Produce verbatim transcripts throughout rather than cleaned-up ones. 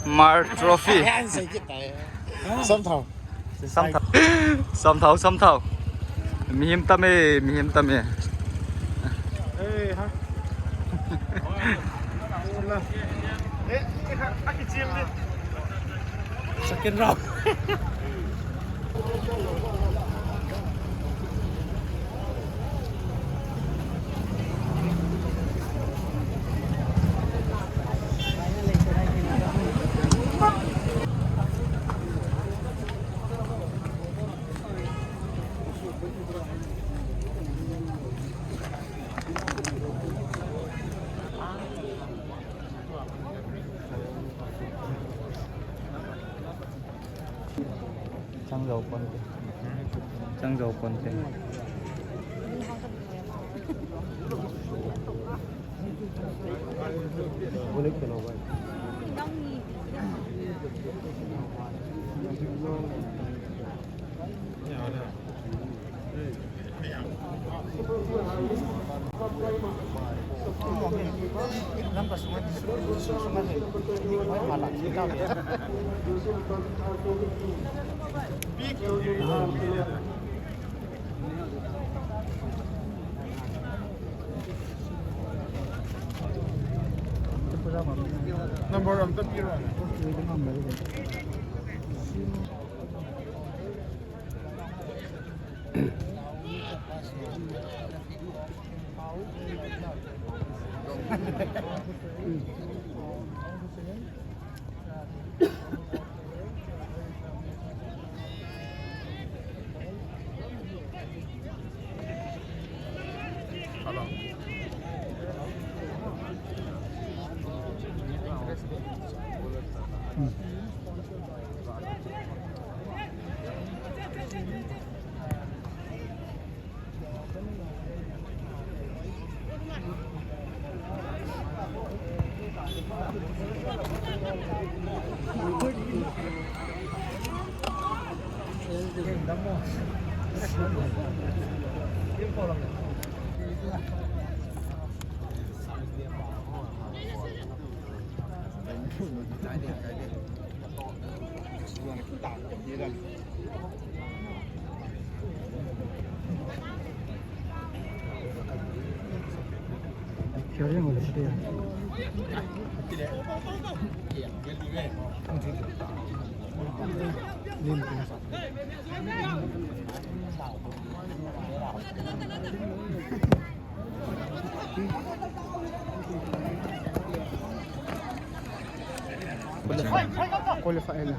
Mar Trophy. Samthao. Samthao. Samthao, samthao. Mihem tam e, mihem tam e. Second round. Chang jou ponte. Chang jou ponte. Number one, Qualify na.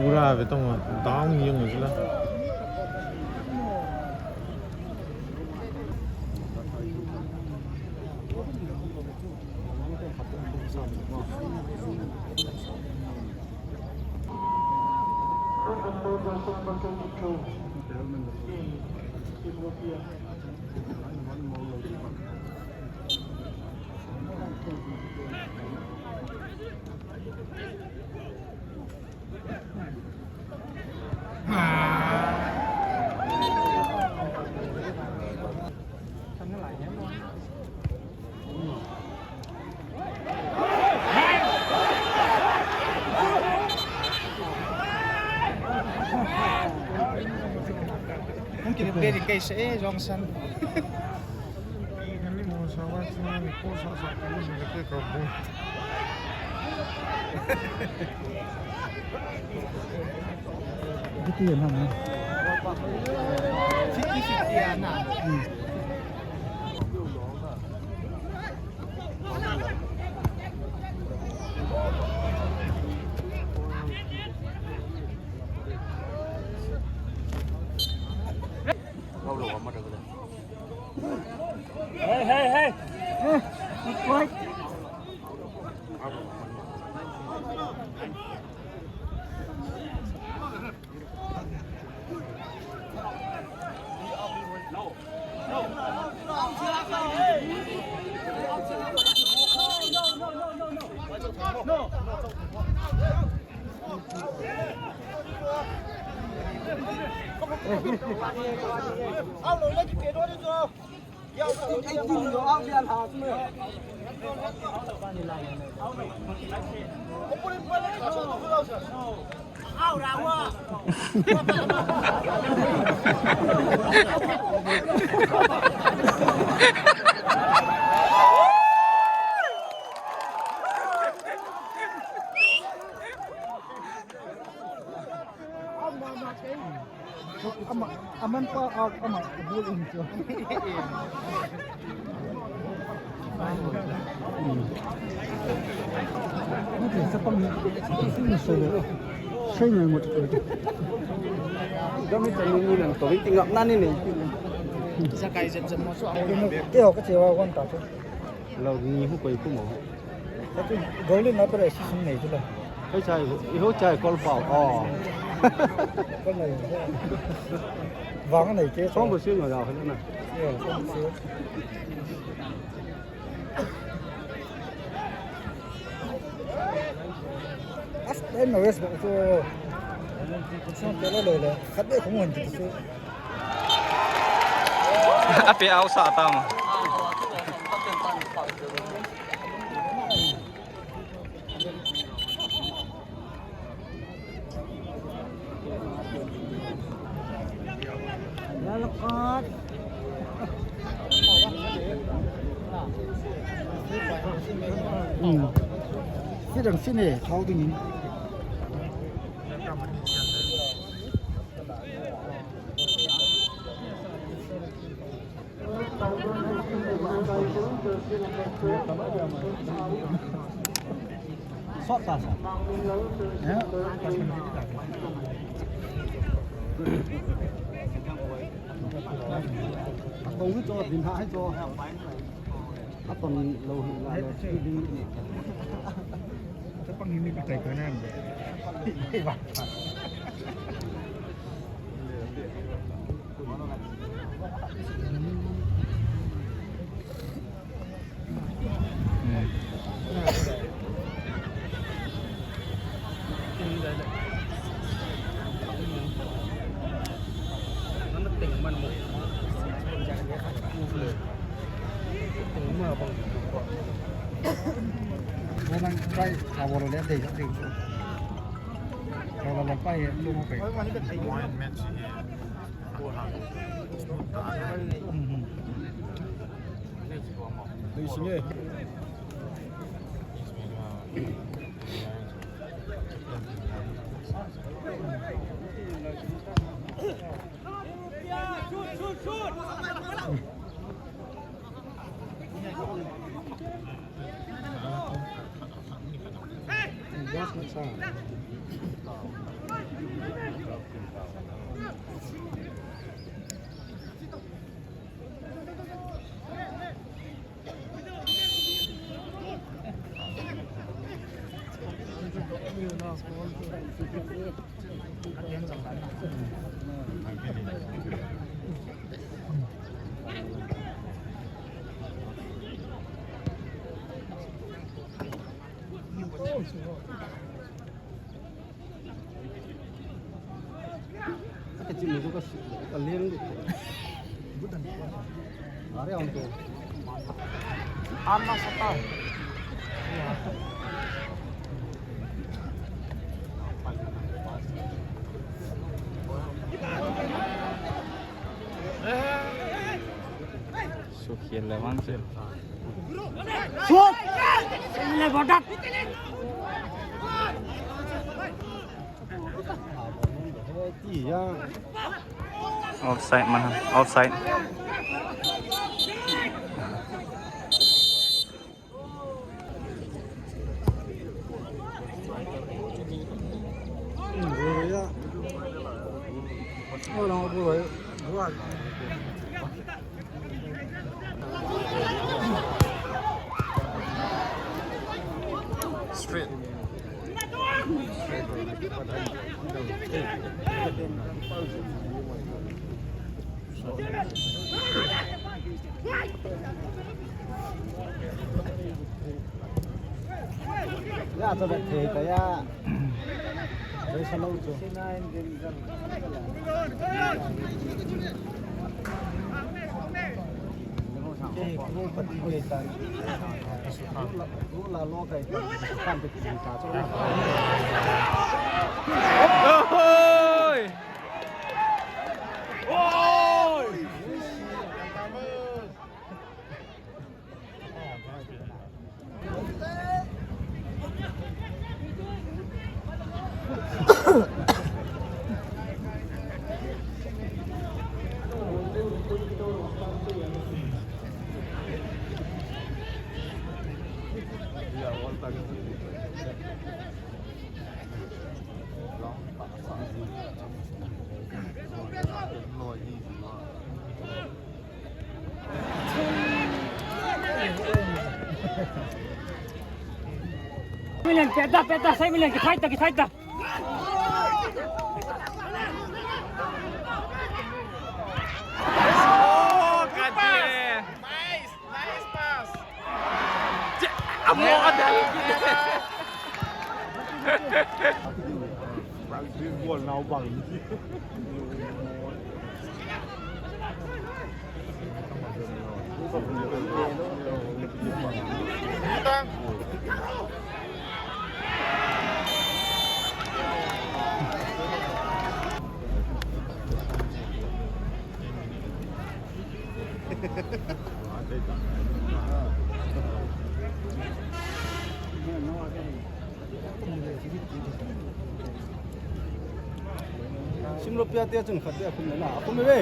Ura ve tong down yung sila. Hung kireplay ding kahi sah e, Johnson. Fifty fifty ana. Hmm. Hey, hey, hey. Ama, aman pa, a, ama, bul in chu. Kami tanu ni nang to, tingap nani ni. Sa kai jep jep mo so. Te ho ka chewa wan ta chu. Lo ni hu koi ku mo. Golden na pare si sum nei tu la. Hoi chai, i ho chai kol pau. Oh. Kol nei. Vang nei ke. Song ko sin ma da ho na. Ye, song ko sin. As, eh, no, yes, so, so, pela le le. Khat be ko mun ti su. Ape au sa tam. Lalakot. Hmm. Sirang sine, thau ding. Sot ta sa. Ya. Kong hi cho, din ha hi cho. Aton lo hi la le, si ding. Tapang hi mi pi tai ko nan. Ka chi ni ka si, ka leng di. Are ang to. Ama sata. Chu khel le vang chu. Shoot! Le bodak. Offside man, offside. Straight. Ya, to bet thei ta ya. Rei sa lo chu. Ei, ku pati ngei ta. Ku la, ku la lo kai ta. Kan pe ti ta chu. Oi! Oi! Million, peta, peta, sai million, kitai ta, kitai ta. Oh, kati. Nice, nice pass. Amo ka dal. Bang, bang, bang, bang. Simropia te chung khat te a khum le na, a khum le ve.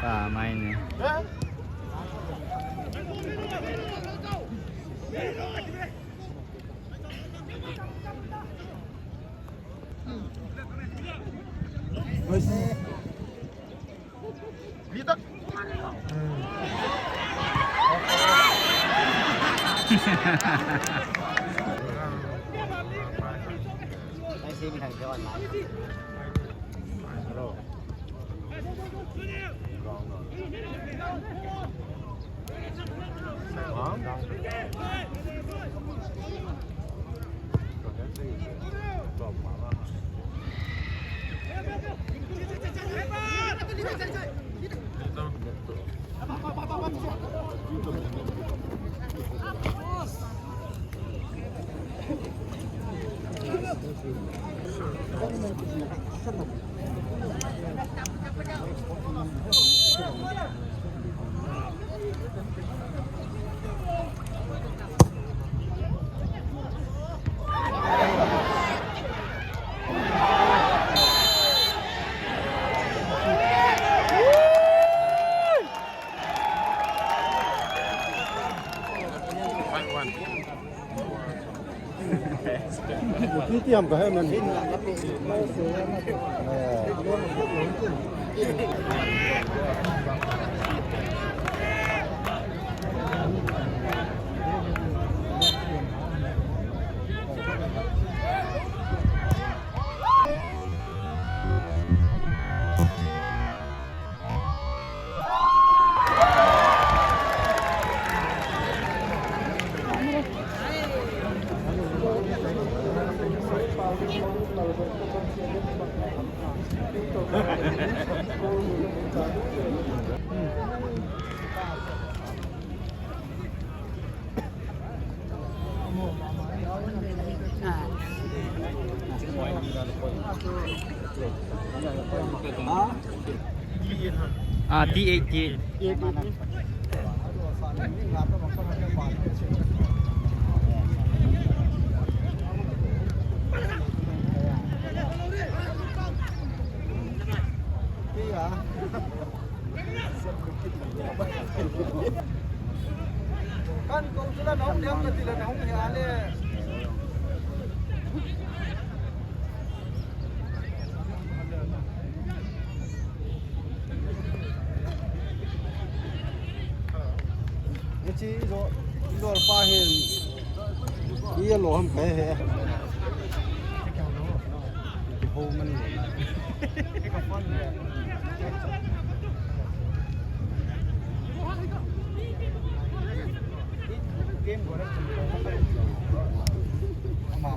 Pa mai ne. One, one. Kiti ham kahe man. Ah, T eight, T eight. Kan kong chula nong diam ka tila nong hi ale. Hiche ijo, ijo pa hin, i lo ham kai he. Ki ho man. Game go na. Ama.